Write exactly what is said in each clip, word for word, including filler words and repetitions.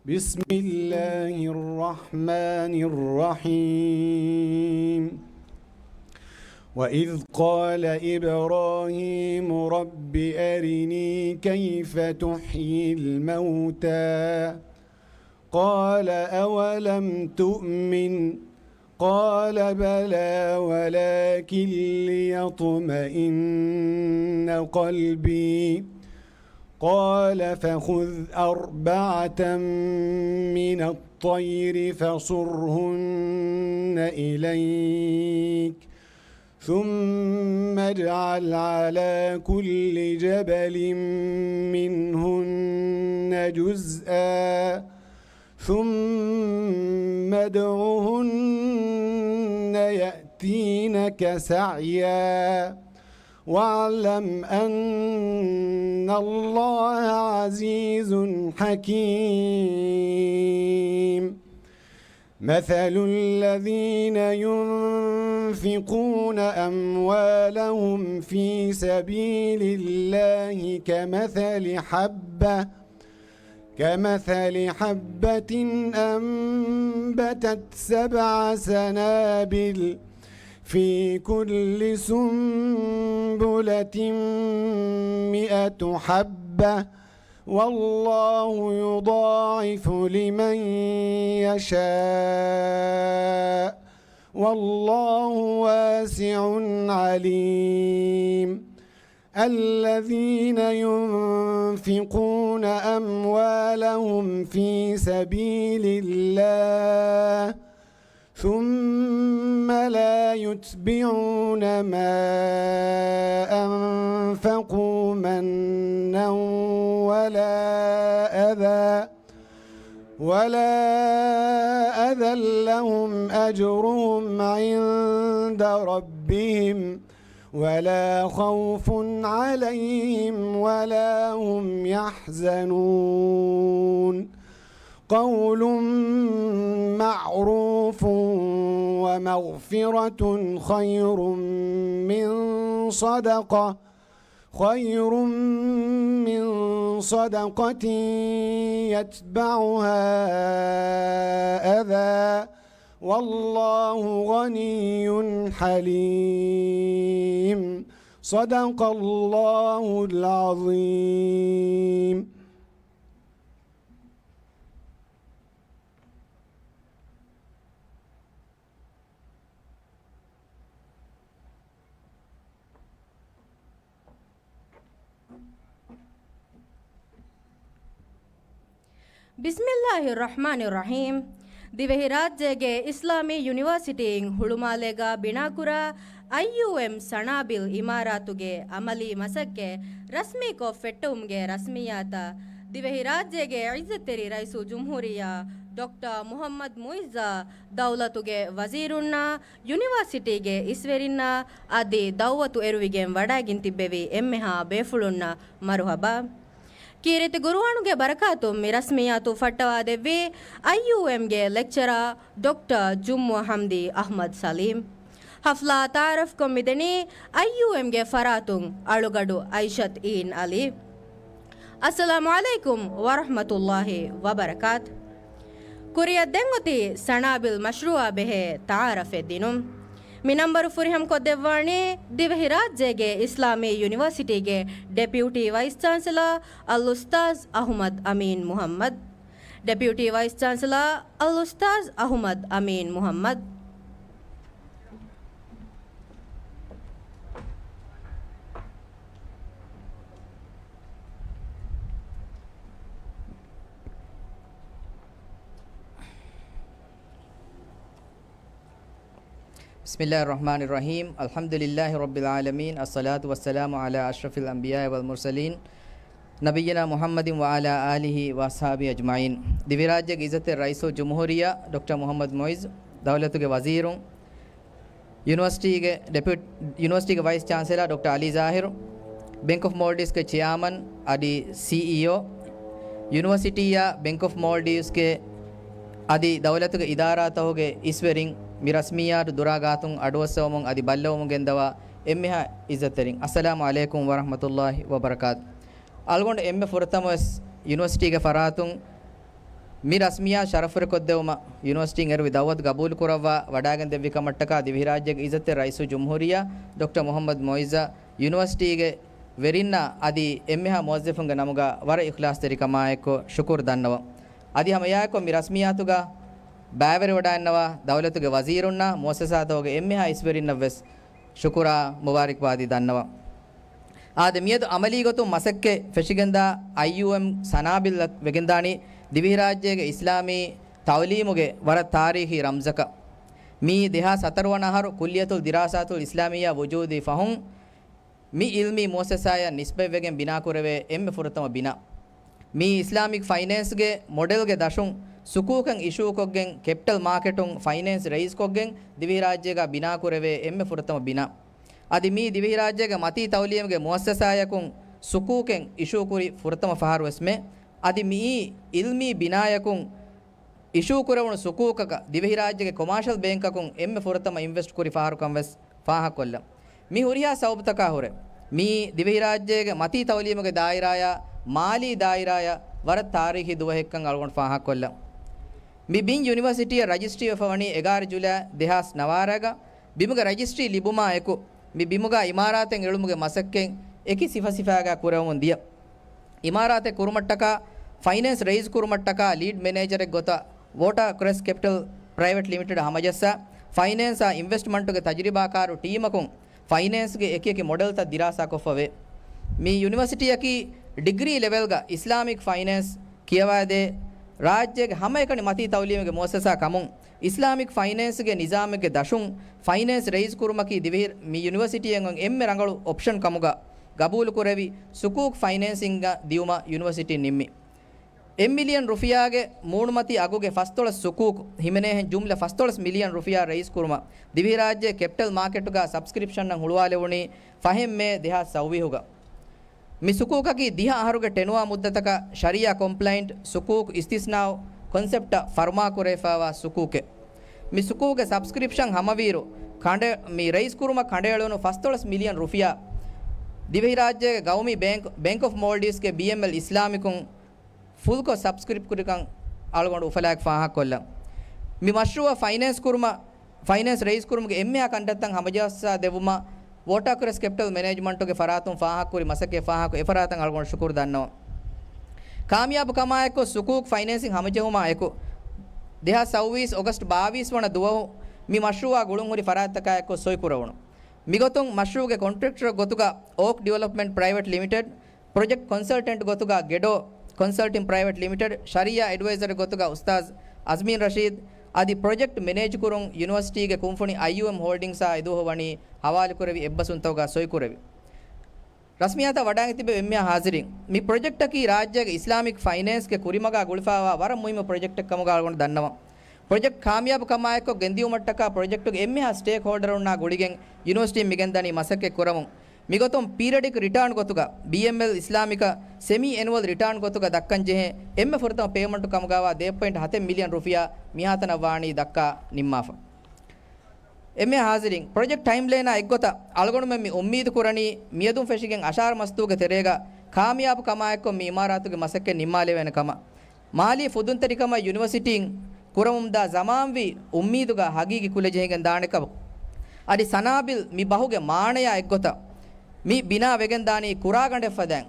بسم الله الرحمن الرحيم. وإذ قال إبراهيم رب أرني كيف تحيي الموتى قال أولم تؤمن قال بلى ولكن ليطمئن قلبي قال فخذ أربعة من الطير فصرهن إليك ثم اجعل على كل جبل منهن جزءا ثم ادعهن يأتينك سعيا واعلم أن الله عزيز حكيم. مثل الذين ينفقون أموالهم في سبيل الله كمثل حبة كمثل حبة أنبتت سبع سنابل في كل سنبلة مئة حبة والله يضاعف لمن يشاء والله واسع عليم. الذين ينفقون أموالهم في سبيل الله ثم لا يتبعون ما أنفقوا منا ولا أذى ولا أذى لهم أجرهم عند ربهم ولا خوف عليهم ولا هم يحزنون. قول معروف ومغفرة خير من صدقة خير من صدقة يتبعها أذى والله غني حليم. صدق الله العظيم. ބިސްމިއްލާހި ރަޙްމާނި ރަޙީމް. ދިވެހިރާއްޖޭގެ އިސްލާމީ ޔުނިވާސިޓީން ހުޅުމާލޭގާ ބިނާކުރާ އައިޔޫއެމް ސަނާބިލް އިމާރާތުގެ އަމަލީ މަސައްކަތް ރަސްމީކޮށް ފެއްޓެވުމުގެ ރަސްމިއްޔާތަށް ދިވެހިރާއްޖޭގެ އިއްޒަތްތެރި ރައީސުލްޖުމްހޫރިއްޔާ ޑޮކްޓަރ މުޙައްމަދު މުޢިއްޒާ ދައުލަތުގެ ވަޒީރުންނާ ޔުނިވާސިޓީގެ އިސްވެރިންނާ އަދި ދައުވަތު އެރުވިގެން ވަޑައިގެން ތިއްބެވި އެންމެހާ ބޭފުޅުންނަށް މަރުޙަބާ. ކީރިތި ގުރުއާނުގެ ބަރަކާތުން މި ރަސްމިއްޔާތު ފައްޓަވާދެއްވީ އައިޔޫއެމްގެ ލެކްޗަރާ ޑޮކްޓަރ ޖުއްމު ޙަމްދީ އަޙްމަދު ސަލީމް. ޙަފްލާ ތަޢާރަފްކޮށް މިދެނީ އައިޔޫއެމްގެ ފަރާތުން އަޅުގަޑު އައިޝަތު އީން ޢަލީ. އައްސަލާމު ޢަލައިކުމް ވަރަޙްމަތުﷲި ވަބަރަކާތު. ކުރިއަށް ދެން އޮތީ ސަނާބިލް މަޝްރޫޢާ ބެހޭ ތަޢާރަފެއް ދިނުން. މި ނަންބަރު ފުރިހަމަކޮށްދެއްވާނީ ދިވެހިރާއްޖޭގެ އިސްލާމީ ޔުނިވާސިޓީގެ ޑެޕިއުޓީ ވައިސް ޗާންސެލާ އަލްއުސްތާޛް އަޙުމަދު އަމީން މުޙައްމަދު. ޑެޕިއުޓީ ވައިސް ޗާންސެލާ އަލްއުސްތާޛް އަޙުމަދު އަމީން މުޙައްމަދު. بسم الله الرحمن الرحيم. الحمد لله رب العالمين. الصلاة والسلام على أشرف الأنبياء والمرسلين نبينا محمد وعلى آله وأصحابه أجمعين. ދިވެހިރާއްޖޭގެ އިއްޒަތްތެރި ރައީސުލްޖުމްހޫރިއްޔާ ޑޮކްޓަރ މުޙައްމަދު މުޢިއްޒު، ދައުލަތުގެ ވަޒީރުން، ޔުނިވަރސިޓީގެ ޑެޕިއުޓް-، ޔުނިވަރސިޓީގެ ވައިސް ޗާންސެލާ ޑޮކްޓަރ ޢަލީ ޒާހިރު، ބެންކް އޮފް މޯލްޑިވްސްގެ ޗެއާމަން އަދި ސީއީއޯ، ޔުނިވަރސިޓީއާ ބެންކް އޮފް މޯލްޑިވްސްގެ އަދި ދައުލަތުގެ އިދާރާތަކުގެ އިސްވެރިން، މި ރަސްމިއްޔާތު ދުރާ ގާތުން އަޑުއައްސަވަމުން އަދި ބައްލަވަމުން ގެންދަވާ އެންމެހާ އިއްޒަތްތެރިން، އައްސަލާމު ޢަލައިކުމް ވަރަޙްމަތުﷲި ވަބަރަކާތު. އަޅުގަނޑު އެންމެ ފުރަތަމަވެސް ޔުނިވަރސިޓީގެ ފަރާތުން މި ރަސްމިއްޔާތު ޝަރަފުވެރިކޮށްދެއްވުމަށް ޔުނިވަރސިޓީން އެރުވި ދައުވަތު ގަބޫލުކުރައްވާ ވަޑައިގެންދެއްވި ކަމަށްޓަކާ ދިވެހިރާއްޖޭގެ އިއްޒަތްތެރި ރައީސުލްޖުމްހޫރިއްޔާ ޑޮކްޓަރ މުޙައްމަދު މުޢިއްޒަށް ޔުނިވަރސިޓީގެ ވެރިންނާ އަދި އެންމެހާ މުވައްޒަފުންގެ ނަމުގަ ވަރަށް އިޚްލާޞްތެރިކަމާއެކު ޝުކުރު ދަންނަވަން. އަދި ހަމައެއާއެކު މި ރަސްމިއްޔާތުގަ ބައިވެރިވަޑައިންނަވާ ދައުލަތުގެ ވަޒީރުންނާ މުއައްސަސާތަކުގެ އެންމެހާ އިސްވެރިންނަށްވެސް ޝުކުރާ މުބާރިކްބާދީ ދަންނަވަން. އާދެ، މިއަދު އަމަލީ ގޮތުން މަސައްކަތް ފެށިގެންދާ އައިޔޫއެމް ސަނާބިލްއަށް ވެގެންދާނީ ދިވެހިރާއްޖޭގެ އިސްލާމީ ތައުލީމުގެ ވަރަށް ތާރީޚީ ރަމްޒަކަށް. މީ ދެހާސް ހަތަރު ވަނަ އަހަރު ކުއްލިއްޔަތުލް ދިރާސާތުލް އިސްލާމިއްޔާ ވުޖޫދީ ފަހުން، މި އިލްމީ މުއައްސަސާއަށް ނިސްބަތްވެގެން ބިނާކުރެވޭ އެންމެ ފުރަތަމަ ބިނާ. މީ އިސްލާމިކް ފައިނޭންސްގެ މޮޑެލްގެ ދަށުން ސުކޫކަން އިޝޫކޮށްގެން، ކެޕިޓަލް މާކެޓުން ފައިނޭންސް ރައީސްކޮށްގެން ދިވެހިރާއްޖޭގަ ބިނާކުރެވޭ އެންމެ ފުރަތަމަ ބިނާ. އަދި މީ ދިވެހިރާއްޖޭގެ މަތީ ތައުލީމުގެ މުއައްސަސާޔަކުން ސުކޫކެއް އިޝޫކުރި ފުރަތަމަ ފަހަރުވެސްމެ. އަދި މިއީ އިލްމީ ބިނާޔަކުން އިޝޫކުރެވުނު ސުކޫކަކަށް ދިވެހިރާއްޖޭގެ ކޮމާޝަލް ބޭންކަކުން އެންމެ ފުރަތަމަ އިންވެސްޓް ކުރި ފަހަރުކަން ވެސް ފާހަގަކޮށްލަން. މި ހުރިހާ ސަބަބުތަކާ ހުރެ، މިއީ ދިވެހިރާއްޖޭގެ މަތީ ތައުލީމުގެ ދާއިރާޔާ، މާލީ ދާއިރާޔަށް ވަރަށް ތާރީޚީ ދުވަހެއްކަން އަޅުގަނޑު ފާހަގަކޮށްލަން. މި ބިން ޔުނިވަރސިޓީއަށް ރަޖިސްޓްރީވެފަ ވަނީ އެގާރަ ޖުލައި ދެހާސް ނަވާރައިގަ. ބިމުގެ ރަޖިސްޓްރީ ލިބުމާ އެކު، މި ބިމުގަ އިމާރާތެއް އެޅުމުގެ މަސައްކަތް އެކި ސިފަސިފައިގަ ކުރެވެމުން ދިޔަ. އިމާރާތެއް ކުރުމަށްޓަކާ، ފައިނޭންސް ރައީސް ކުރުމަށްޓަކާ ލީޑް މެނޭޖަރެއް ގޮތަށް ވޯޓާ ކްރެސްޓް ކެޕިޓަލް ޕްރައިވެޓް ލިމިޓެޑަށް ހަމަޖައްސާ، ފައިނޭންސާ އިންވެސްޓްމަންޓުގެ ތަޖުރިބާކާރު ޓީމަކުން ފައިނޭންސްގެ އެކިއެކި މޮޑެލްތައް ދިރާސާކޮށްފަވޭ. މި ޔުނިވަރސިޓީއަކީ ޑިގްރީ ލެވެލްގަ އިސްލާމިކް ފައިނޭންސް ކިޔަވައިދޭ ރާއްޖޭގެ ހަމައެކަނި މަތީ ތައުލީމުގެ މުއައްސަސާ ކަމުން، އިސްލާމިކް ފައިނޭންސްގެ ނިޒާމެއްގެ ދަށުން ފައިނޭންސް ރައީސް ކުރުމަކީ ދިވެހި މި ޔުނިވަރސިޓީއަށް އޮތް އެންމެ ރަނގަޅު އޮޕްޝަން ކަމުގަ ގަބޫލުކުރެވި، ސުކޫކް ފައިނޭންސިންގ ދިއުމަށް ޔުނިވަރސިޓީ ނިންމި. އެއް މިލިއަން ރުފިޔާގެ މޫނުމަތީ އަގުގެ ފަސްދޮޅަސް ސުކޫކް ހިމެނޭހެން ޖުމްލަ ފަސްދޮޅަސް މިލިއަން ރުފިޔާ ރައީސް ކުރުމަށް ދިވެހިރާއްޖޭ ކެޕިޓަލް މާކެޓުގަ ސަބްސްކްރިޕްޝަންއަށް ހުޅުވާލެވުނީ ފަހެއް މޭ ދެހާސް ސައުވީހުގަ. މި ސުކޫކަކީ ދިހަ އަހަރުގެ ޓެނުއާ މުއްދަތަކަށް ޝަރީއާ ކޮމްޕްލައިންޓް ސުކޫކް އިސްތިސްނާއު ކޮންސެޕްޓަށް ފަރުމާކުރެވިފައިވާ ސުކޫކެއް. މި ސުކޫކްގެ ސަބްސްކްރިޕްޝަން ހަމަވިއިރު، ކަނޑަ-، މި ރައީސް ކުރުމަށް ކަނޑައެޅުނު ފަސްދޮޅަސް މިލިއަން ރުފިޔާ ދިވެހިރާއްޖޭގެ ގައުމީ ބޭންކް، ބޭންކް އޮފް މޯލްޑިވްސްގެ ބީއެމްއެލް އިސްލާމިކުން ފުލްކޮށް ސަބްސްކްރިޕް ކުރިކަން އަޅުގަނޑު އުފަލާއެކު ފާހަގަކޮށްލަން. މި މަޝްރޫއަށް ފައިނޭންސް ކުރުމަށް، ފައިނޭންސް ރައީސް ކުރުމުގެ އެންމެހާ ކަންތައްތައް ހަމަޖައްސާ ދެއްވުމަށް ވޯޓާ ކްރެސްޓް ކެޕިޓަލް މެނޭޖްމަންޓުގެ ފަރާތުން ފާހަގަކުރި މަސައްކަތް ފާހަގަކޮށް އެފަރާތަށް އަޅުގަނޑު ޝުކުރު ދަންނަވަން. ކާމިޔާބު ކަމާއެކު ސުކޫކް ފައިނޭންސިން ހަމަޖެހުމާ އެކު، ދެހާސް ސައުވީސް އޮގަސްޓް ބާވީސް ވަނަ ދުވަހު މި މަޝްރޫއާ ގުޅުންހުރި ފަރާތްތަކާއެކު ސޮއިކުރެވުނު. މިގޮތުން މަޝްރޫގެ ކޮންޓްރެކްޓަރ ގޮތުގަ އޯކް ޑިވެލޮޕްމަންޓް ޕްރައިވެޓް ލިމިޓެޑް، ޕްރޮޖެކްޓް ކޮންސަލްޓެންޓް ގޮތުގަ ގެޑޯ ކޮންސަލްޓިން ޕްރައިވެޓް ލިމިޓެޑް، ޝަރީއާ އެޑްވައިޒަރ ގޮތުގަ އުސްތާޒް އަޒްމީން ރަޝީދް، އަދި ޕްރޮޖެކްޓް މެނޭޖްކުރުން ޔުނިވަރސިޓީގެ ކުންފުނި އައިޔޫއެމް ހޯލްޑިންގްސްއާ އެދުވަހު ވަނީ ހަވާލުކުރެވި އެއްބަސްވުންތަކުގަ ސޮއިކުރެވި. ރަސްމިއްޔާތަށް ވަޑައިގެން ތިބެ އެންމެހާ ހާޒިރީން، މި ޕްރޮޖެކްޓަކީ ރާއްޖޭގެ އިސްލާމިކް ފައިނޭންސްގެ ކުރިމަގާ ގުޅިފައިވާ ވަރަށް މުހިއްމު ޕްރޮޖެކްޓެއް ކަމުގަ އަޅުގަނޑު ދަންނަވަން. ޕްރޮޖެކްޓް ކާމިޔާބު ކަމާއެކު ގެންދިއުމަށްޓަކާ ޕްރޮޖެކްޓުގެ އެންމެހާ ސްޓޭކް ހޯލްޑަރުންނާ ގުޅިގެން ޔުނިވަރސިޓީން މިގެންދަނީ މަސައްކަތް ކުރަމުން. މިގޮތުން ޕީރިއަޑިކް ރިޓާން ގޮތުގަ، ބީއެމްއެލް އިސްލާމިކަށް ސެމީ އެނުއަލް ރިޓާން ގޮތުގަ ދައްކަންޖެހޭ އެންމެ ފުރަތަމަ ޕޭމަންޓު ކަމުގައިވާ ދެ ޕޮއިންޓް ހަތެއް މިލިއަން ރުފިޔާ މިހާތަނަށް ވާނީ ދައްކާ ނިންމާފަ. އެންމެހާ ހާޒިރީން، ޕްރޮޖެކްޓް ޓައިމްލައިނާ އެއްގޮތަށް އަޅުގަނޑުމެން މި އުއްމީދު ކުރަނީ މިއަދުން ފެށިގެން އަށާރަ މަސްދުވުގެ ތެރޭގަ ކާމިޔާބު ކަމާއެކު މި އިމާރާތުގެ މަސައްކަތް ނިންމާލެވޭނެ ކަމަށް. މާލީ ފުދުންތެރިކަމަށް ޔުނިވަރސިޓީން ކުރަމުންދާ ޒަމާންވީ އުއްމީދުގަ ހަގީގީ ކުލަ ޖެހިގެން ދާނެ ކަމަށް. އަދި ސަނާބިލް މި ބަހުގެ މާނަޔާ އެއްގޮތަށް މި ބިނާ ވެގެން ދާނީ ކުރާގަނޑެއް ފަދައިން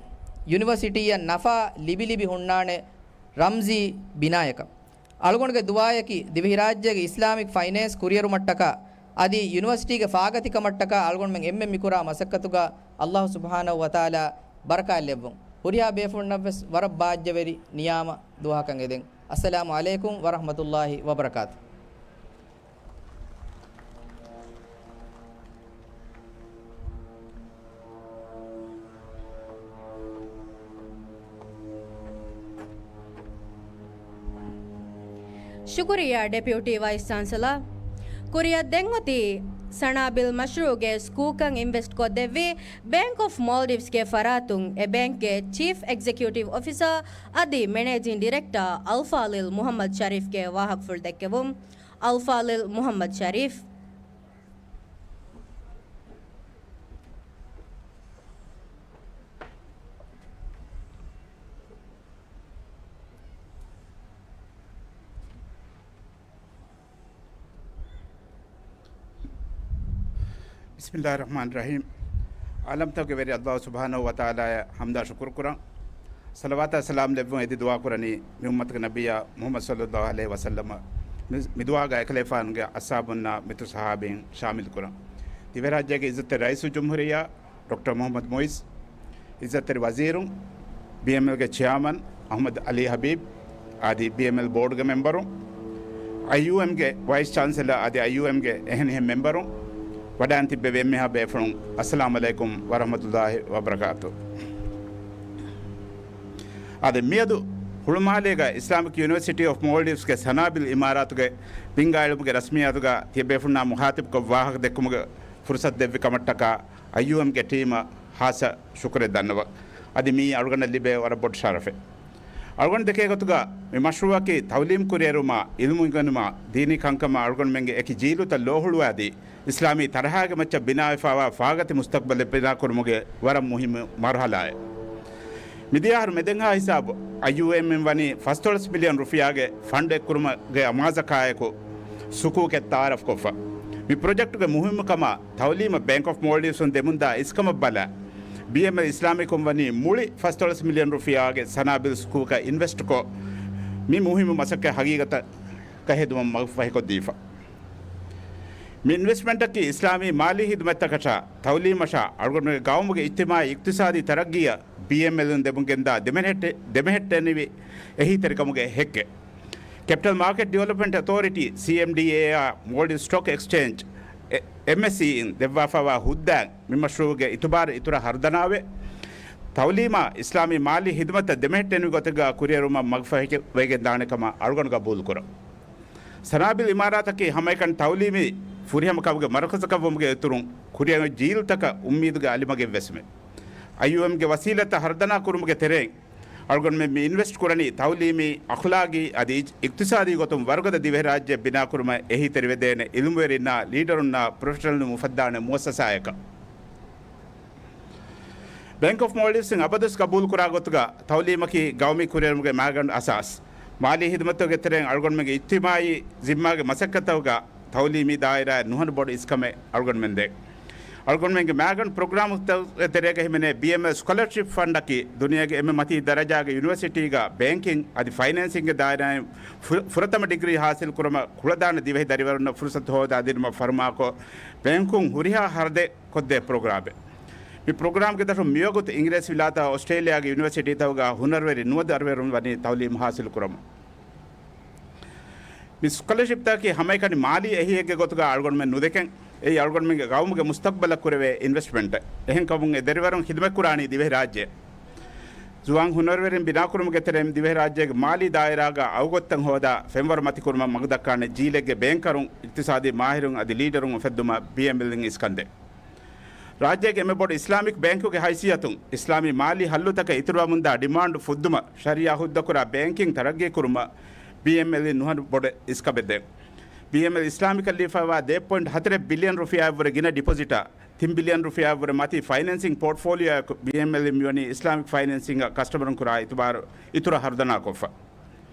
ޔުނިވަރސިޓީއަށް ނަފާ ލިބި ލިބި ހުންނާނެ ރަމްޒީ ބިނާޔަކަށް. އަޅުގަނޑުގެ ދުޢާޔަކީ ދިވެހިރާއްޖޭގެ އިސްލާމިކް ފައިނޭންސް ކުރިއެރުމަށްޓަކާ އަދި ޔުނިވަރސިޓީގެ ފާގަތިކަމަށްޓަކާ އަޅުގަނޑުމެން އެންމެން މިކުރާ މަސައްކަތުގަ ﷲ ސުބްޙާނަހޫ ވަތަޢާލާ ބަރަކާތްލެއްވުން. ހުރިހާ ބޭފުޅުންނަށްވެސް ވަރަށް ބާއްޖަވެރި ނިޔާމަ ދުވަހަކަށް އެދެން. އައްސަލާމު ޢަލައިކުމް ވަރަޙްމަތުﷲ ވަބަރަކާތު. ޝުކުރިއްޔާ ޑެޕިއުޓީ ވައިސް ޗާންސެލަރ. ކުރިއަށް ދެން އޮތީ ސަނާބިލް މަޝްރޫޢުގެ ސްކޫކަން އިންވެސްޓް ކޮށްދެއްވި ބޭންކް އޮފް މޯލްޑިވްސްގެ ފަރާތުން އެ ބޭންކްގެ ޗީފް އެގްޒެކިއުޓިވް އޮފިސަރ އަދި މެނޭޖިން ޑިރެކްޓަރ އަލްފާޟިލް މުޙައްމަދު ޝަރީފްގެ ވާހަކަފުޅު ދެއްކެވުން. އަލްފާޟިލް މުޙައްމަދު ޝަރީފް. ބިސްމިއްލާހި ރަޙްމާނި ރަޙީމް. ޢާލަމްތަކުގެ ވެރި ﷲ ސުބްޙާނަހޫ ވަތަޢާލާއަށް ޙަމްދާ ޝުކުރު ކުރަން. ޞަލަވާތާ ސަލާމް ލެއްވުން އެދި ދުޢާ ކުރަނީ މި އުއްމަތުގެ ނަބިއްޔާ މުޙައްމަދު ޞައްލައްލާހު ޢަލައިހި ވަސައްލަމަށް. މި، މި ދުޢާގަ އެކަލޭފާނުގެ އަޞްޙާބުންނާ މިތު ޞަޙާބީން ޝާމިލް ކުރަން. ދިވެހިރާއްޖޭގެ ޢިއްޒަތްތެރި ރައީސުލްޖުމްހޫރިއްޔާ ޑޮކްޓަރ މުޙައްމަދު މުޢިއްޒު، ޢިއްޒަތްތެރި ވަޒީރުން، ބީއެމްއެލްގެ ޗެއާމަން އަޙްމަދު ޢަލީ ޙަބީބް އަދި ބީއެމްއެލް ބޯޑުގެ މެމްބަރުން، އައިޔޫއެމްގެ ވައިސް ޗާންސެލަރ އަދި އައިޔޫއެމްގެ އެހެނިހެން މެމްބަރުން، ވަޑައިން ތިއްބެވި އެންމެހާ ބޭފުޅުން، އައްސަލާމު ޢަލައިކުމް ވަރަޙްމަތުﷲި ވަބަރަކާތު. އާދެ، މިއަދު ހުޅުމާލޭގަ އިސްލާމިކް ޔުނިވަރސިޓީ އޮފް މޯލްޑިވްސްގެ ސަނާބިލް އިމާރާތުގެ ބިންގާ އެޅުމުގެ ރަސްމިއްޔާތުގަ ތިޔަބޭފުޅުންނާ މުޚާޠިބްކޮށް ވާހަކަ ދެއްކުމުގެ ފުރުޞަތު ދެއްވި ކަމަށްޓަކާ އައިޔޫއެމްގެ ޓީމަށް ޚާއްޞަ ޝުކުރެއް ދަންނަވަން. އަދި މިއީ އަޅުގަނޑަށް ލިބޭ ވަރަށް ބޮޑު ޝަރަފެއް. އަޅުގަނޑު ދެކޭ ގޮތުގަ މި މަޝްރޫޢަކީ ތަޢުލީމް ކުރިއެރުމާ، ޢިލްމު އިންގެނުމާ، ދީނީ ކަންކަމާ އަޅުގަނޑުމެންގެ އެކި ޖީލުތައް ލޯހުޅުވާދީ، އިސްލާމީ ތަރަހާގެ މައްޗަށް ބިނާވެފާވާ ފާގަތި މުސްތަޤްބަލެއް ބިނާކުރުމުގެ ވަރަށް މުހިއްމު މަރުޙަލާއެއް. މިދިޔަ އަހަރު މެދެންހާ ހިސާބު އައިޔޫއެމްއިން ވަނީ ފަންސަވީސް މިލިއަން ރުފިޔާގެ ފަންޑް އެއްކުރުމުގެ އަމާޒަކާއެކު ސުކޫކެއް ތަޢާރަފްކޮށްފަ. މި ޕްރޮޖެކްޓުގެ މުހިއްމުކަމާ، ތަޢުލީމަށް ބޭންކް އޮފް މޯލްޑިވްސުން ދެމުންދާ އިސްކަމަށް ބަލާ، ބީއެމްއެލް އިސްލާމިކުން ވަނީ މުޅި ފަންސަވީސް މިލިއަން ރުފިޔާގެ ސަނާބިލް ސުކޫކަށް އިންވެސްޓްކޮށް، މި މުހިއްމު މަސައްކަތް ހަގީގަތަށް ހެދުމަށް މަގުފަހިކޮށްދީފަ. މި އިންވެސްޓްމަންޓަކީ އިސްލާމީ މާލީ ހިދުމަތްތަކަށާ، ތަޢުލީމަށާ، އަޅުގަނޑުގެ ގައުމުގެ އިޖްތިމާޢީ އިޤްތިޞާދީ ތަރައްގީއަށް ބީއެމްއެލްއިން ދެމުންގެންދާ ދެމެހެއްޓެ-، ދެމެހެއްޓެނިވި އެހީތެރިކަމުގެ ހެއްކެއް. ކެޕިޓަލް މާކެޓް ޑިވެލޮޕްމަންޓް އޮތޯރިޓީ، ސީއެމްޑީއޭއާ، މޯލްޑިވްސް ސްޓޮކް އެކްސްޗޭންޖް، އެ-، އެމްއެސްސީއިން ދެއްވާފައިވާ ހުއްދައިން މި މަޝްރޫޢުގެ އިތުބާރު އިތުރަށް ހަރުދަނާވެ، ތަޢުލީމާ އިސްލާމީ މާލީ ހިދުމަތަށް ދެމެހެއްޓެނިވި ގޮތެއްގަ ކުރިއެރުމަށް މަގުފަހިވެގެންދާނެ ކަމަށް އަޅުގަނޑު ގަބޫލުކުރަން. ސަނާބިލް އިމާރާތަކީ ހަމައެކަނި ތަޢުލީމީ ފުރިހަމަ ކަމުގެ މަރުކަޒަކަށްވުމުގެ އިތުރުން، ކުރިއަށް ޖީލުތަކަށް އުއްމީދުގެ އަލިމަގެއްވެސްމެ. އައިޔޫއެމްގެ ވަސީލަތްތައް ހަރުދަނާ ކުރުމުގެ ތެރެއިން، އަޅުގަނޑުމެން މި އިންވެސްޓް ކުރަނީ ތަޢުލީމީ، އަޚްލާގީ އަދި އިޖް-، އިޤްތިޞާދީ ގޮތުން ވަރުގަދަ ދިވެހިރާއްޖެ ބިނާކުރުމަށް އެހީތެރިވެދޭނެ އިލްމުވެރިންނާ، ލީޑަރުންނާ، ޕްރޮފެޝަނަލް މުފައްދާނެ މުއައްސަސާއަކަށް. ބޭންކް އޮފް މޯލްޑިވްސްއިން އަބަދުވެސް ގަބޫލުކުރާ ގޮތުގަ، ތަޢުލީމަކީ ގައުމީ ކުރިއެރުމުގެ މާގަނޑު އަސާސް. މާލީ ހިދުމަތުގެ ތެރެއިން އަޅުގަނޑުމެންގެ އިޖްތިމާޢީ ޒިންމާގެ މަސައްކަތްތަކުގަ ތަޢުލީމީ ދާއިރާއަށް ނުހަނު ބޮޑު އިސްކަމެއް އަޅުގަނޑުމެން ދޭ. އަޅުގަނޑުމެންގެ މާގަނޑު ޕްރޮގްރާމުތައް ތެރޭގަ ހިމެނޭ ބީއެމްއެލް ސްކޮލަރޝިޕް ފަންޑަކީ، ދުނިޔޭގެ އެންމެ މަތީ ދަރަޖާގެ ޔުނިވަރސިޓީގަ ބޭންކިން އަދި ފައިނޭންސިންގެ ދާއިރާއިން ފު-، ފުރަތަމަ ޑިގްރީ ހާސިލް ކުރުމަށް ކުޅަދާނަ ދިވެހި ދަރިވަރުންނަށް ފުރުސަތު ހޯދާ ދިނުމަށް ފަރުމާކޮށް، ބޭންކުން ހުރިހާ ހަރަދެއް ކޮށްދޭ ޕްރޮގްރާމެއް. މި ޕްރޮގްރާމްގެ ދަށުން މިވަގުތު އިނގިރޭސި ވިލާތާ އޮސްޓްރޭލިޔާގެ ޔުނިވަރސިޓީތަކުގަ ހުނަރުވެރި ނުވަ ދަރިވަރުން ވަނީ ތަޢުލީމް ހާސިލު ކުރަމުން. މި ސްކޮލަޝިޕްތަކަކީ ހަމައެކަނި މާލީ އެހީއެއްގެ ގޮތުގަ އަޅުގަނޑުމެން ނުދެކެން. އެއީ އަޅުގަނޑުމެންގެ ގައުމުގެ މުސްތަޤްބަލަށް ކުރެވޭ އިންވެސްޓްމަންޓެއް. އެހެންކަމުން އެ ދަރިވަރުން ޚިދުމަތްކުރާނީ ދިވެހިރާއްޖެ. ޒުވާން ހުނަރުވެރިން ބިނާކުރުމުގެ ތެރެއިން ދިވެހިރާއްޖޭގެ މާލީ ދާއިރާގަ އަގުގޮތްތައް ހޯދާ ފެންވަރު މަތިކުރުމަށް މަގުދައްކާނެ ޖީލެއްގެ ބޭންކަރުން، އިޤްތިޞާދީ މާހިރުން އަދި ލީޑަރުން އުފެއްދުމަށް ބީއެމްއެލްއިން އިސްކަންދޭ. ރާއްޖޭގެ އެންމެ ބޮޑު އިސްލާމިކް ބޭންކުގެ ހައިސިއްޔަތުން އިސްލާމީ މާލީ ހައްލުތަކެއް އިތުރުވަމުންދާ ޑިމާންޑު ފުއްދުމަށް ޝަރީޢާ ހުއްދަކުރާ ބޭންކިން ތަރައްގީކުރުމަށް ބީއެމްއެލްއިން ނުހަނު ބޮޑެއް އިސްކަމެއް ދޭން. ބީއެމްއެލް އިސްލާމިކަށް ލިޔެފައިވާ ދެ ޕޮއިންޓް ހަތަރެއް ބިލިއަން ރުފިޔާއަށްވުރެ ގިނަ ޑިޕޮޒިޓާ، ތިން ބިލިއަން ރުފިޔާއަށްވުރެ މަތީ ފައިނޭންސިން ޕޯޓްފޯލިއޯއަކު ބީއެމްއެލްއިން މިވަނީ އިސްލާމިކް ފައިނޭންސިންގ ކަސްޓަމަރުން ކުރާ އިތުބާރު އިތުރަށް ހަރުދަނާކޮށްފަ.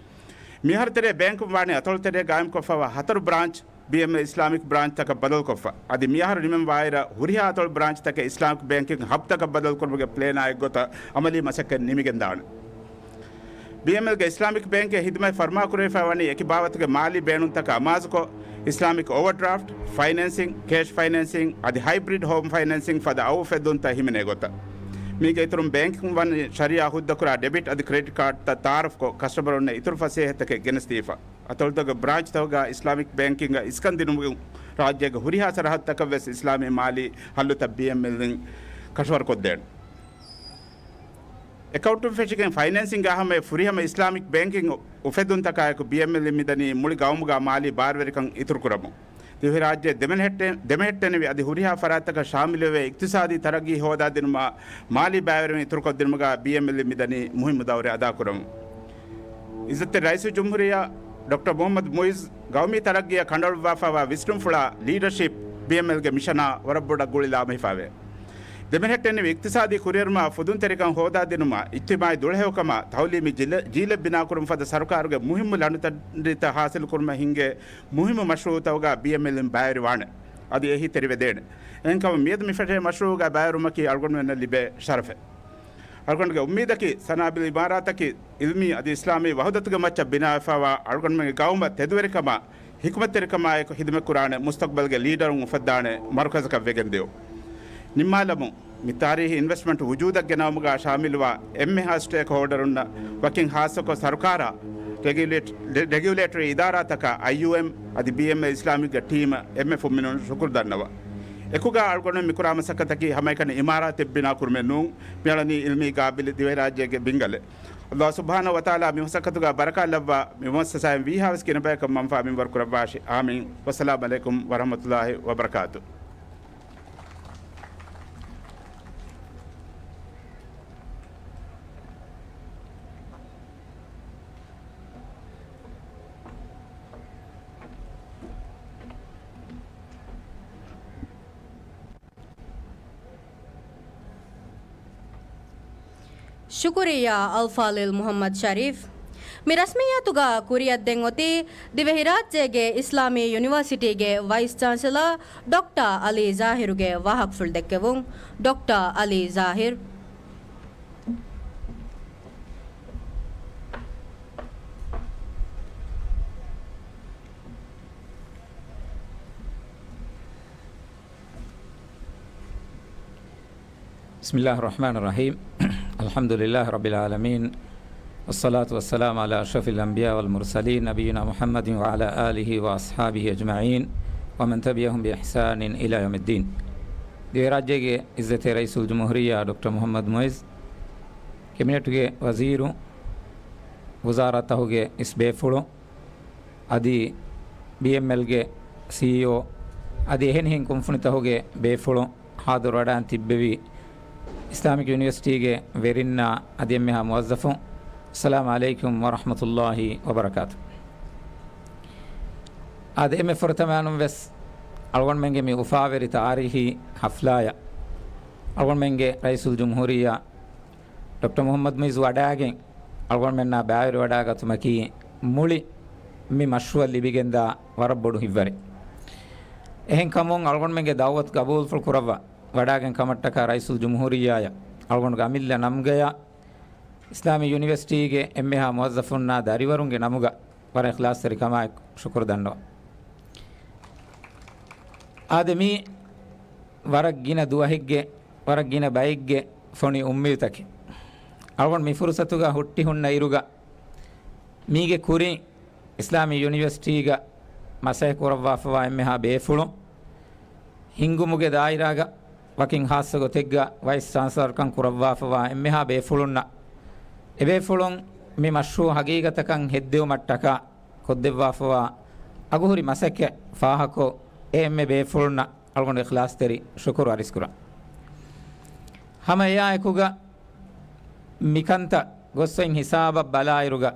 މިއަހަރު ތެރޭ ބޭންކުން ވާނީ އަތޮޅު ތެރޭ ގާއިމްކޮށްފައިވާ ހަތަރު ބްރާންޗް ބީއެމްއެލް އިސްލާމިކް ބްރާންޗްތަކަށް ބަދަލުކޮށްފަ. އަދި މިއަހަރު ނިމެން ވާއިރަށް ހުރިހާ އަތޮޅު ބްރާންޗްތަކެއް އިސްލާމިކް ބޭންކިން ހަބްތަކަށް ބަދަލުކުރުމުގެ ޕްލޭނާ އެއްގޮތަށް އަމަލީ މަސައްކަތް ނިމިގެންދާނެ. ބީއެމްއެލްގެ އިސްލާމިކް ބޭންކެއް ހިދުމަތް ފަރުމާކުރެވިފައިވަނީ އެކި ބާވަތުގެ މާލީ ބޭނުންތަކަށް އަމާޒުކޮށް، އިސްލާމިކް އޯވަރޑްރާފްޓް، ފައިނޭންސިން، ކޭޝް ފައިނޭންސިން އަދި ހައިބްރިޑް ހޯމް ފައިނޭންސިން ފަދަ އައު އުފެއްދުންތައް ހިމެނޭ ގޮތަށް. މީގެ އިތުރުން ބޭންކުން ވަނީ ޝަރީޢާ ހުއްދަކުރާ ޑެބިޓް އަދި ކްރެޑިޓް ކާޑްތައް ތައާރަފްކޮށް، ކަސްޓަމަރުންނަށް އިތުރު ފަސޭހަތަކެއް ގެނެސްދީފަ. އަތޮޅުތަކުގެ ބްރާންޗްތަކުގަ އިސްލާމިކް ބޭންކިންގ އިސްކަން ދިނުމުގެ ރާއްޖޭގެ ހުރިހާ ސަރަހައްދުތަކަށްވެސް އިސްލާމީ މާލީ ހައްލުތައް ބީއެމްއެލްއިން ކަށަވަރުކޮށްދޭނެ. އެކައުންޓުން ފެށިގެން ފައިނޭންސިންގ ހަމަޔަށް ފުރިހަމަ އިސްލާމިކް ބޭންކިން އުފެދުންތަކާއެކު ބީއެމްއެލްއިން މިދަނީ މުޅި ގައުމުގަ މާލީ ބާރުވެރިކަން އިތުރުކުރަމުން. ދިވެހިރާއްޖެ ދެމެހެއްޓެ-، ދެމެހެއްޓެނިވި އަދި ހުރިހާ ފަރާތްތަކަށް ޝާމިލުވެވޭ އިޤްތިޞާދީ ތަރައްގީ ހޯދާދިނުމަށް މާލީ ބައިވެރިވުން އިތުރުކޮށްދިނުމުގަ ބީއެމްއެލްއިން މިދަނީ މުހިއްމު ދައުރެއް އަދާކުރަމުން. ޢިއްޒަތްތެރި ރައީސުލްޖުމްހޫރިއްޔާ ޑޮކްޓަރ މުޙައްމަދު މުޢިއްޒު ގައުމީ ތަރައްގީއަށް ކަނޑައަޅުއްވާފައިވާ ވިސްނުންފުޅާ ލީޑަޝިޕް ބީއެމްއެލްގެ މިޝަނާ ވަރަށް ބޮޑަށް ގުޅިލާމެހިފައިވޭ. ދެމެހެއްޓެނިވި އިޤްތިޞާދީ ކުރިއެރުމާ ފުދުންތެރިކަން ހޯދާދިނުމަށް އިޖްތިމާޢީ ދުޅަހެޔޮކަމާ ތަޢުލީމީ ޖިލަ-، ޖީލެއް ބިނާކުރުން ފަދަ ސަރުކާރުގެ މުހިއްމު ލަނޑުތަނޑިތައް ހާސިލުކުރުމަށް ހިންގޭ މުހިއްމު މަޝްރޫޢުތަކުގަ ބީއެމްއެލްއިން ބައިވެރިވާނެ. އަދި އެހީތެރިވެދޭނެ. އެހެންކަމުން މިއަދު މި ފެށޭ މަޝްރޫޢުގަ ބައިވެރިވުމަކީ އަޅުގަނޑުމެންނަށް ލިބޭ ޝަރަފެއް. އަޅުގަނޑުގެ އުއްމީދަކީ ސަނާބިލް އިމާރާތަކީ އިލްމީ އަދި އިސްލާމީ ވަހުދަތުގެ މައްޗަށް ބިނާވެފައިވާ އަޅުގަނޑުމެންގެ ގައުމަށް ތެދުވެރިކަމާ، ހިކުމަތްތެރިކަމާއެކު ހިދުމަތްކުރާނެ މުސްތަޤްބަލްގެ ލީޑަރުން އުފައްދާނެ މަރުކަޒަކަށް ވެގެންދިޔުން. ނިންމާލަމުން، މި ތާރީހީ އިންވެސްޓްމަންޓް ވުޖޫދަށް ގެނައުމުގަ ޝާމިލުވާ އެންމެހާ ސްޓޭކްހޯލްޑަރުންނަށް ވަކިން ހާއްސަކޮށް ސަރުކާރާ، ރެގިއުލޭޓް-، ރެ-، ރެގިއުލޭޓަރީ އިދާރާތަކާ، އައިޔޫއެމް އަދި ބީއެމްއެލް އިސްލާމިކްގެ ޓީމަށް އެންމެ ފުންމިނުން ޝުކުރު ދަންނަވަން. އެކުގަ އަޅުގަނޑު މިކުރާ މަސައްކަތަކީ ހަމައެކަނި އިމާރާތެއް ބިނާ ކުރުމެއް ނޫން، މިއަޅަނީ އިލްމީ ގާބިލް ދިވެހިރާއްޖޭގެ ބިންގަލެއް. ﷲ ސުބްޙާނަހޫ ވަތަޢާލާ މި މަސައްކަތުގަ ބަރަކާތް ލައްވާ، މި މުއައްސަސާއިން ވީހާވެސް ގިނަ ބަޔަކަށް މަންފާ މިންވަރު ކުރައްވާށި. އާމީން. ވައްސަލާމް ޢަލައިކުމް ވަރަޙްމަތުﷲ ވަބަރަކާތު. ޝުކުރިއްޔާ އަލްފާޟިލް މުޙައްމަދު ޝަރީފް. މި ރަސްމިއްޔާތުގަ ކުރިއަށް ދެން އޮތީ ދިވެހިރާއްޖޭގެ އިސްލާމީ ޔުނިވާސިޓީގެ ވައިސް ޗާންސެލާ ޑޮކްޓާ އަލީ ޒާހިރުގެ ވާހަކަފުޅު ދެއްކެވުން. ޑޮކްޓާ އަލީ ޒާހިރު. بسم الله الرحمن الرحيم. الحمد لله رب العالمين. والصلاة والسلام على أشرف الأنبياء والمرسلين نبينا محمد وعلى آله وأصحابه أجمعين ومن تبعهم بإحسان إلى يوم الدين. ދިވެހިރާއްޖޭގެ ޢިއްޒަތްތެރި ރައީސުލްޖުމްހޫރިއްޔާ ޑޮކްޓަރ މުޙައްމަދު މުޢިއްޒު، ކެބިނެޓުގެ ވަޒީރު، ވުޒާރާތަކުގެ އިސް ބޭފުޅު، އަދި ބީއެމްއެލްގެ ސީއީއޯ، އަދި އެހެނިހެން ކުންފުނިތަކުގެ ބޭފުޅު، ޙާޟިރުވެވަޑައިގެން ތިއްބެވި އިސްލާމިކް ޔުނިވަރސިޓީގެ ވެރިންނާ އަދި އެންމެހާ މުވައްޒަފުން، އައްސަލާމް ޢަލައިކުމް ވަރަޙްމަތުﷲ ވަބަރަކާތު. އާދެ، އެންމެ ފުރަތަމައިނުން ވެސް އަޅުގަނޑުމެންގެ މި އުފާވެރި ތާރީހީ ޙަފްލާއަށް އަޅުގަނޑުމެންގެ ރައީސުލްޖުމްހޫރިއްޔާ ޑޮކްޓަރ މުޙައްމަދު މުޢިއްޒު ވަޑައިގެން އަޅުގަނޑުމެންނާ ބައިވެރިވަޑައިގަތުމަކީ މުޅި މި މަޝްރޫޢަށް ލިބިގެންދާ ވަރަށް ބޮޑު ހިތްވަރެއް. އެހެންކަމުން އަޅުގަނޑުމެންގެ ދަޢުވަތު ޤަބޫލުފުޅު ކުރައްވާ ވަޑައިގެން ކަމަށްޓަކާ ރައީސުލްޖުމްހޫރިއްޔާއަށް އަޅުގަނޑުގެ އަމިއްލަ ނަމުގަޔާ އިސްލާމީ ޔުނިވަރސިޓީގެ އެންމެހާ މުވައްޒަފުންނާ ދަރިވަރުންގެ ނަމުގަ ވަރަށް އިޚްލާޞްތެރިކަމާއެކު ޝުކުރު ދަންނަވަން. އާދެ، މީ ވަރަށް ގިނަ ދުވަހެއްގެ، ވަރަށް ގިނަ ބައެއްގެ ފޮނި އުއްމީދުތަކެއް. އަޅުގަނޑު މި ފުރުޞަތުގަ ހުއްޓި ހުންނަ އިރުގަ، މީގެ ކުރިން އިސްލާމީ ޔުނިވަރސިޓީގަ މަސައްކަތް ކުރައްވާފަވާ އެންމެހާ ބޭފުޅުން، ހިންގުމުގެ ދާއިރާގަ ވަކިން ޚާއްޞަ ގޮތެއްގަ ވައިސް ޗާންސަލަރުކަން ކުރައްވާފަވާ އެންމެހާ ބޭފުޅުންނަށް، އެބޭފުޅުން މި މަޝްރޫޢު ހަގީގަތަކަށް ހެއްދެވުމަށްޓަކާ ކޮށްދެއްވާފަވާ އަގުހުރި މަސައްކަތް ފާހަގަކޮށް، އެ އެންމެ ބޭފުޅުންނަށް އަޅުގަނޑު އިޚްލާޞްތެރި ޝުކުރު އަރިސްކުރަން. ހަމަ އެއާ އެކުގަ މިކަންތައް ގޮސްފައިން ހިސާބަށް ބަލާއިރުގަ،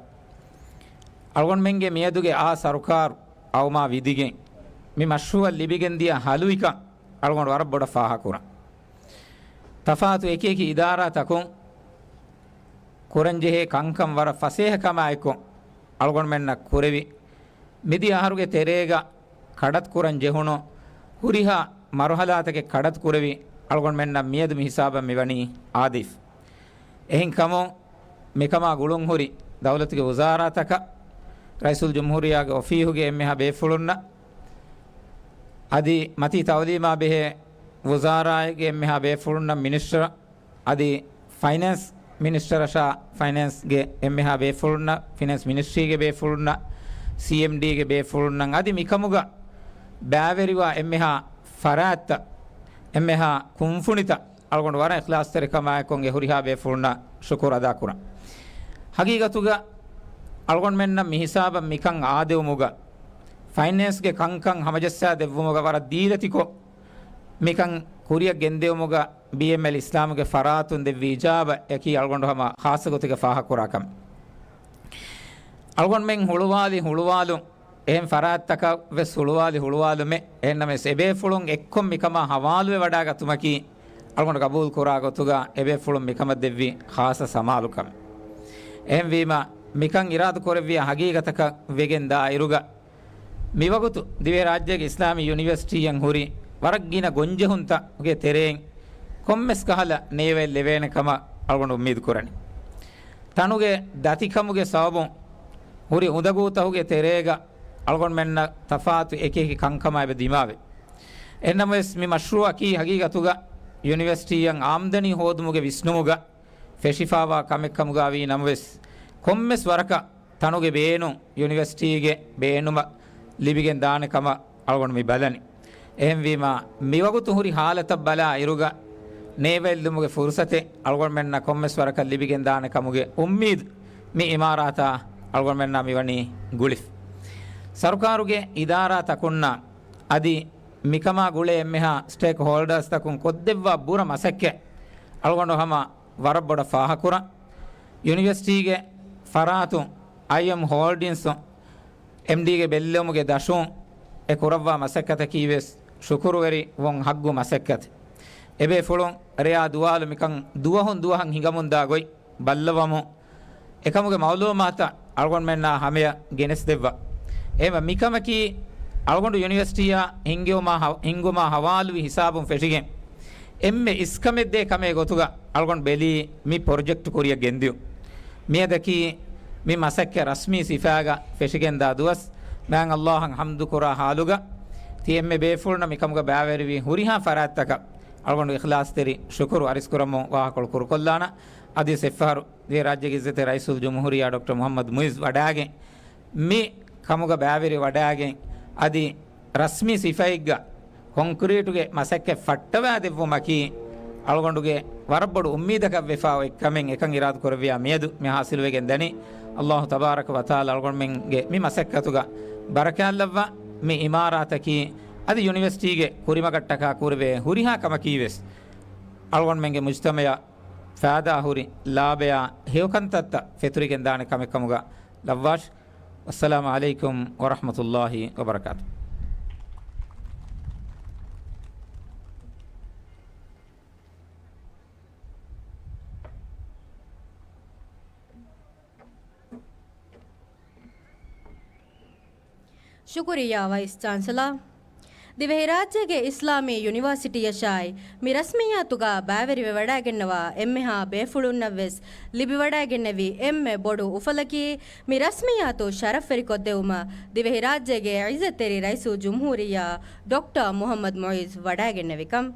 އަޅުގަނޑުމެންގެ މިއަދުގެ އާ ސަރުކާރު އައުމާ ވިދިގެން، މި މަޝްރޫޢަށް ލިބިގެން ދިޔަ ހަލުވިކަން އަޅުގަނޑު ވަރަށް ބޮޑަށް ފާހަގަކުރަން. ތަފާތު އެކި އެކި އިދާރާތަކުން ކުރަންޖެހޭ ކަންކަން ވަރަށް ފަސޭހަކަމާއެކު، އަޅުގަނޑުމެންނަށް ކުރެވި، މިދިޔަ އަހަރުގެ ތެރޭގަ ކަޑަތު ކުރަން ޖެހުނު ހުރިހާ މަރުހަލާތަކެއް ކަޑަތު ކުރެވި، އަޅުގަނޑުމެންނަށް މިއަދު މި ހިސާބަށް މިވަނީ އާދެވިފަ. އެހެންކަމުން، މިކަމާ ގުޅުންހުރި ދައުލަތުގެ ވުޒާރާތަކަށް، ރައީސުލްޖުމްހޫރިއްޔާގެ އޮފީހުގެ އެންމެހާ ބޭފުޅުންނަށް، އަދި މަތީ ތައުލީމާ ބެހޭ ވުޒާރާއެއްގެ އެންމެހާ ބޭފުޅުންނަށް، މިނިސްޓަރ އަދި ފައިނޭންސް މިނިސްޓަރަށާ ފައިނޭންސްގެ އެންމެހާ ބޭފުޅުންނަށް، ފިނޭންސް މިނިސްޓްރީގެ ބޭފުޅުންނަށް، ސީއެމްޑީގެ ބޭފުޅުންނަށް، އަދި މިކަމުގަ ބައިވެރިވާ އެންމެހާ ފަރާތްތައް، އެންމެހާ ކުންފުނިތައް އަޅުގަނޑު ވަރަށް އިޚްލާޞްތެރިކަމާއެކު އެ ހުރިހާ ބޭފުޅުންނަށް ޝުކުރު އަދާކުރަން. ހަގީގަތުގަ އަޅުގަނޑުމެންނަށް މި ހިސާބަށް މިކަން އާދެވުމުގަ، ފައިނޭންސްގެ ކަންކަން ހަމަޖައްސާ ދެއްވުމުގަ ވަރަށް ދީލަތިކޮށް، މިކަން ކުރިއަށް ގެންދެވުމުގަ ބީއެމްއެލް އިސްލާމުގެ ފަރާތުން ދެއްވި އިޖާބަ އެކީ އަޅުގަނޑު ހަމަ ޚާއްޞަ ގޮތެއްގަ ފާހަގަކުރާ ކަމެއް. އަޅުގަނޑުމެން ހުޅުވާލި ހުޅުވާލުން، އެހެން ފަރާތްތަކަށް ވެސް ހުޅުވާލި ހުޅުވާލުމެއް، އެހެންނަމަވެސް އެބޭފުޅުން އެއްކޮށް މިކަމާ ހަވާލުވެވަޑާގަތުމަކީ އަޅުގަނޑު ގަބޫލު ކުރާ ގޮތުގަ އެބޭފުޅުން މިކަމަށް ދެއްވި ޚާއްޞަ ސަމާލުކަމެއް. އެހެންވީމަ، މިކަން އިރާދަ ކުރެއްވިޔާ ހަގީގަތަކަށް ވެގެން ދާއިރުގަ، މިވަގުތު ދިވެހިރާއްޖޭގެ އިސްލާމީ ޔުނިވަރސިޓީއަށް ހުރި ވަރަށް ގިނަ ގޮންޖެހުންތަކުގެ ތެރެއިން ކޮންމެސް ކަހަލަ ނޭވައެއް ލެވޭނެ ކަމަށް އަޅުގަނޑު އުއްމީދު ކުރަނީ. ތަނުގެ ދަތިކަމުގެ ސަބަބުން ހުރި އުނދަގޫތަކުގެ ތެރޭގަ އަޅުގަނޑުމެންނަށް ތަފާތު އެކި އެކި ކަންކަމާ އެބަ ދިމާވޭ. އެހެންނަމަވެސް، މި މަޝްރޫއަކީ ހަގީގަތުގަ ޔުނިވަރސިޓީއަށް އާމްދަނީ ހޯދުމުގެ ވިސްނުމުގަ ފެށިފާވާ ކަމެއްކަމުގަ ވީ ނަމަވެސް، ކޮންމެސް ވަރަކަށް ތަނުގެ ބޭނުން ޔުނިވަރސިޓީގެ ބޭނުމަށް ލިބިގެން ދާނެ ކަމަށް އަޅުގަނޑު މި ބަލަނީ. އެހެންވީމާ، މިވަގުތު ހުރި ހާލަތަށް ބަލާ އިރުގަ ނޭވައެއްލުމުގެ ފުރުސަތެއް އަޅުގަނޑުމެންނަށް ކޮންމެސް ވަރަކަށް ލިބިގެން ދާނެ ކަމުގެ އުއްމީދު މި އިމާރާތާ އަޅުގަނޑުމެންނާ މިވަނީ ގުޅިފަ. ސަރުކާރުގެ އިދާރާތަކުންނާ އަދި މިކަމާ ގުޅޭ އެންމެހާ ސްޓޭކް ހޯލްޑާސްތަކުން ކޮށްދެއްވާ ބުރަ މަސައްކަތް އަޅުގަނޑު ހަމަ ވަރަށް ބޮޑަށް ފާހަކުރަން. ޔުނިވަރސިޓީގެ ފަރާތުން އައިއެމް ހޯލްޑިންސުން އެމްޑީގެ ބެއްލެވުމުގެ ދަށުން އެ ކުރައްވާ މަސައްކަތަކީ ވެސް ޝުކުރުވެރިވުން ހައްގު މަސައްކަތެއް. އެބޭފުޅުން ރެޔާ ދުވާލު މިކަން ދުވަހުން ދުވަހަށް ހިނގަމުންދާ ގޮތް ބައްލަވަމުން، އެކަމުގެ މައުލޫމާތުތައް އަޅުގަނޑުމެންނާ ހަމަޔަށް ގެނެސްދެއްވާ. އެހެންވެ، މިކަމަކީ އަޅުގަނޑު ޔުނިވަރސިޓީއާ ހިންގުމާ ހަ-، ހިންގުމާ ހަވާލުވި ހިސާބުން ފެށިގެން، އެންމެ އިސްކަމެއްދޭ ކަމެއް ގޮތުގަ އަޅުގަނޑު ބެލީ މި ޕްރޮޖެކްޓް ކުރިއަށް ގެންދިޔުން. މިއަދަކީ މި މަސައްކަތް ރަސްމީ ސިފައިގަ ފެށިގެންދާ ދުވަސް. މާތް ﷲ އަށް ޙަމްދު ކުރާ ޙާލުގަ، ތި އެންމެ ބޭފުޅުންނަށް މިކަމުގަ ބައިވެރިވި ހުރިހާ ފަރާތްތަކަށް އަޅުގަނޑު އިޚްލާޞްތެރި ޝުކުރު އަރިސްކުރަމުން ވާހަކަކޮޅު ކުރުކޮށްލާނަން. އަދިވެސް އެއްފަހަރު ދިވެހިރާއްޖޭގެ ޢިއްޒަތްތެރި ރައީސުލްޖުމްހޫރިއްޔާ ޑޮކްޓަރ މުޙައްމަދު މުޢިއްޒު ވަޑައިގެން، މި ކަމުގަ ބައިވެރި ވަޑައިގެން، އަދި ރަސްމީ ސިފައެއްގަ ކޮންކްރީޓުގެ މަސައްކަތް ފައްޓަވާދެއްވުމަކީ އަޅުގަނޑުގެ ވަރަށް ބޮޑު އުއްމީދަކަށް ވެފާ އޮތްކަމެއް އެކަން އިރާދަ ކުރެއްވިޔާ މިއަދު މި ޙާޞިލުވެގެން ދަނީ. ﷲ ތަބާރަކަ ވަތަޢާލާ އަޅުގަނޑުމެންގެ މި މަސައްކަތުގަ ބަރަކާތްލައްވާ، މި އިމާރާތަކީ އަދި ޔުނިވަރސިޓީގެ ކުރިމަގަށްޓަކާ ކުރެވޭ ހުރިހާ ކަމަކީ ވެސް އަޅުގަނޑުމެންގެ މުޖްތަމަޢަށް ފައިދާ ހުރި ލާބަޔާ ހެޔޮކަންތައްތައް ފެތުރިގެން ދާނެ ކަމެއް ކަމުގަ ލައްވާށި. ވައްސަލާމު ޢަލައިކުމް ވަރަޙްމަތުﷲ ވަބަރަކާތު. ޝުކުރިއްޔާ ވައިސް ޗާންސެލާ. ދިވެހިރާއްޖޭގެ އިސްލާމީ ޔުނިވާސިޓީއަށާއި، މި ރަސްމިއްޔާތުގަ ބައިވެރިވެވަޑައިގެންނަވާ އެންމެހާ ބޭފުޅުންނަށްވެސް ލިބިވަޑައިގެންނެވި އެންމެ ބޮޑު އުފަލަކީ، މި ރަސްމިއްޔާތު ޝަރަފްވެރިކޮށްދެއްވުމަށް ދިވެހިރާއްޖޭގެ ޢިއްޒަތްތެރި ރައީސުލްޖުމްހޫރިއްޔާ ޑޮކްޓަރ މުޙައްމަދު މުޢިއްޒު ވަޑައިގެންނެވިކަން.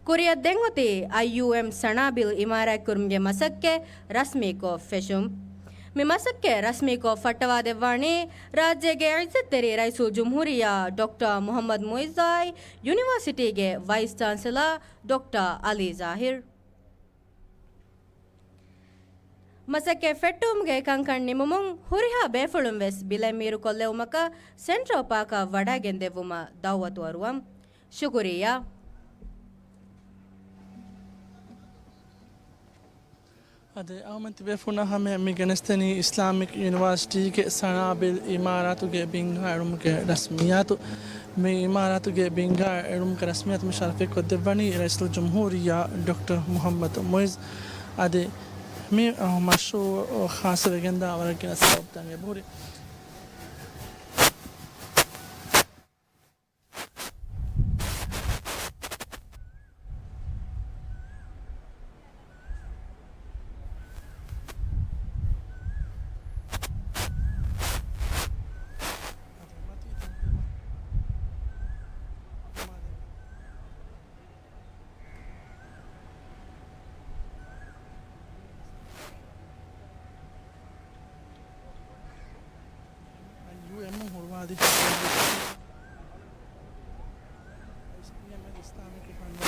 ކުރިއަށް ދެން އޮތީ އައިޔޫއެމް ސަނާބިލް އިމާރާތްކުރުމުގެ މަސައްކަތް ރަސްމީކޮށް ފެށުން. މި މަސައްކަތް ރަސްމީކޮށް ފައްޓަވާދެއްވާނީ ރާއްޖޭގެ ޢިއްޒަތްތެރި ރައީސުލްޖުމްހޫރިއްޔާ ޑޮކްޓަރ މުޙައްމަދު މުޢިއްޒާއި، ޔުނިވާސިޓީގެ ވައިސް ޗާންސެލާ ޑޮކްޓަރ ޢަލީ ޒާހިރު. މަސައްކަތް ފެއްޓުވުމުގެ ކަންކަން ނިމުމުން ހުރިހާ ބޭފުޅުން ވެސް ބިލެއް މީރުކޮށްލެވުމަކަށް ސެންޓްރަލް ޕާކަށް ވަޑައިގެންދެއްވުމަށް ދަޢުވަތު އަރުވަން. ޝުކުރިއްޔާ. އަދި އަހަރުމެން ތިބޭފުޅުންނާ ހަމަޔަށް މި ގެނެސްދެނީ އިސްލާމިކް ޔުނިވާސިޓީގެ ސަނާބިލް އިމާރާތުގެ ބިންގާ އެޅުމުގެ ރަސްމިއްޔާތު. މި އިމާރާތުގެ ބިންގާ އެޅުމުގެ ރަސްމިއްޔާތު މި ޝަރަފްވެރިކޮށްދެއްވަނީ ރައީސުލްޖުމްހޫރިއްޔާ ޑޮކްޓަރ މުޙައްމަދު މުޢިއްޒު. އަދި މި، އަ، މަޝްރޫޢު ޚާއްޞަވެގެންދާ ވަރަށް ގިނަ ސަބަބުތައް އެބަހުރި. އައިޔޫއެމް ހުޅުވާދީ އިސްލާމިކް ފަންޑު.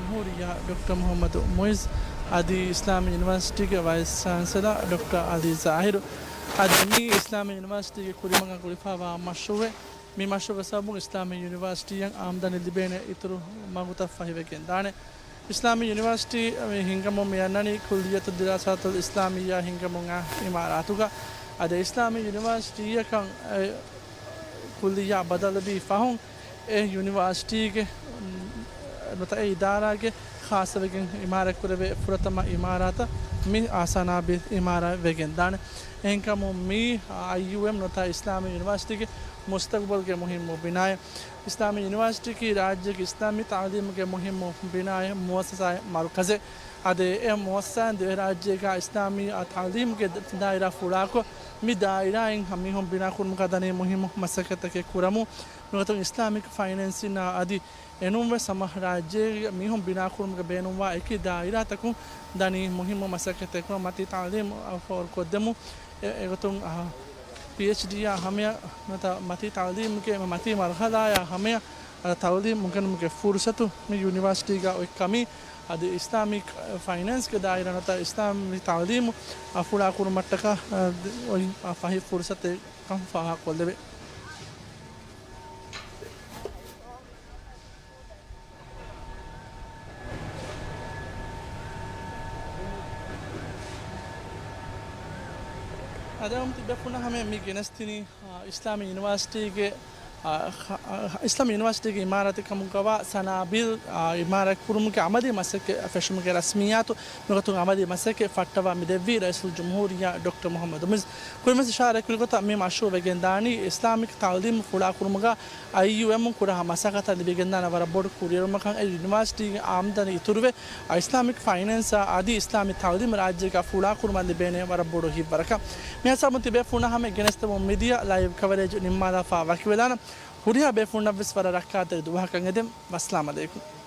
ޖުމްހޫރިއްޔާ ޑޮކްޓަރ މުޙައްމަދު މުޢިއްޒު، އަދި އިސްލާމީ ޔުނިވާސިޓީގެ ވައިސް ޗާންސެލާ ޑޮކްޓަރ ޢަލީ ޒާހިރު. އަދި މީ އިސްލާމީ ޔުނިވާސިޓީގެ ކުރިމަގަށް ގުޅިފައިވާ މަޝްރޫޢެއް. މި މަޝްރޫޢުގެ ސަބަބުން އިސްލާމީ ޔުނިވާސިޓީއަށް އާމްދަނީ ލިބޭނެ އިތުރު މަގުތައް ފަހިވެގެން ދާނެ. އިސްލާމީ ޔުނިވާސިޓީ މި ހިންގަމުން މި އަންނަނީ ކުއްލިއްޔަތު ދިރާސާތުލް އިސްލާމިއްޔާ ހިންގަމުން އާ އިމާރާތުގަ. އަދި އިސްލާމީ ޔުނިވާސިޓީއަކަށް ކުއްލިއްޔާ ބަދަލުވީ ފަހުން، އެ ޔުނިވާސިޓީގެ، ނުވަތަ އެ އިދާރާގެ ޚާއްޞަވެގެން އިމާރާތްކުރެވޭ ފުރަތަމަ އިމާރާތަށް މި ސަނާބީލް އިމާރާތް ވެގެން ދާނެ. އެހެންކަމުން މީ އައިޔޫއެމް ނުވަތަ އިސްލާމީ ޔުނިވާސިޓީގެ މުސްތަގުބަލްގެ މުހިއްމު ބިނާއެއް. އިސްލާމީ ޔުނިވާސިޓީއަކީ ރާއްޖޭގެ އިސްލާމީ ތަޢުލީމުގެ މުހިއްމު ބިނާއެއް، މުއައްސަސާއެއް، މަރުކަޒެއް. އަދި އެ މުއައްސަސާއިން ދިވެހިރާއްޖޭގަ އިސްލާމީ ތަޢުލީމުގެ ދާއިރާ ފުޅާކޮށް، މި ދާއިރާއިން މީހުން ބިނާކުރުމުގަ ދަނީ މުހިއްމު މަސައްކަތްތަކެއް ކުރަމުން. ނުވަތަ އިސްލާމިކް ފައިނޭންސިން އަދި އެނޫންވެސް ހަމަ ރާއްޖޭގެ މީހުން ބިނާކުރުމުގެ ބޭނުންވާ އެކި ދާއިރާތަކުން ދަނީ މުހިއްމު މަސައްކަތެއް ކުރަން. މަތީ ތަޢުލީމު ފޯރުކޮށްދެމުން އެ-، އެގޮތުން، އަ، ޕީއެޗްޑީއާ ހަމަޔަށް ނުވަތަ މަތީ ތަޢުލީމުގެ މަތީ މަރުހަލާޔާ ހަމަޔަށް، އަ، ތަޢުލީމު އުނގެނުމުގެ ފުރުސަތު މި ޔުނިވާސިޓީގަ އޮތް ކަމީ، އަދި އިސްލާމިކް ފައިނޭންސްގެ ދާއިރާ ނުވަތަ އިސްލާމީ ތަޢުލީމު ފުޅާކުރުމަށްޓަކާ، އަ، އޮތް ފަހި ފުރުސަތެއް ކަން ފާހަގަކޮށްލެވޭ. އަދި ތިބޭފުޅުންނަށް ހަމަ މި ގެނެސްދިނީ، އާ، އިސްލާމީ ޔުނިވާސިޓީގެ، އާ، އިސްލާމީ ޔުނިވާސިޓީގެ އިމާރާތެއް ކަމުގަވާ ސަނާބީލް، އާ، އިމާރާތް ކުރުމުގެ އަމަލީ މަސައްކަތް ފެށުމުގެ ރަސްމިއްޔާތު ނުވަތަ އަމަލީ މަސައްކަތް ފައްޓަވާ މި ދެއްވީ ރައީސުލްޖުމްހޫރިއްޔާ ޑޮކްޓަރ މުޙައްމަދު މުޢިއްޒު. ކުރިންވެސް އިޝާރާތް ކުރި ގޮތަށް މި މަޝްރޫޢު ވެގެން ދާނީ އިސްލާމިކް ތަޢުލީމު ފުޅާކުރުމުގަ އައިޔޫއެމުން ކުރާ މަސައްކަތަށް ލިބިގެންދާނެ ވަރަށް ބޮޑު ކުރިއެރުމަކަށް. އެ ޔުނިވާސިޓީގެ އާމްދަނީ އިތުރުވެ، އިސްލާމިކް ފައިނޭންސާ އަދި އިސްލާމީ ތަޢުލީމު ރާއްޖޭގަ ފުޅާކުރުމަށް ލިބޭނެ ވަރަށް ބޮޑު ހިތްވަރަކަށް. މިހިސާބުން ތިބޭފުޅުންނަށް ހަމަ ގެނެސްދެމުން މިދިޔަ ލައިވް ކަވަރޭޖް ނިންމާލާފަ ވަކިވެލާނަން. ހުރިހާ ބޭފުޅުންނަށްވެސް ވަރަށް ރައްކާތެރި ދުވަހަކަށް އެދެން. ވައްސަލާމް އަލައިކުމް.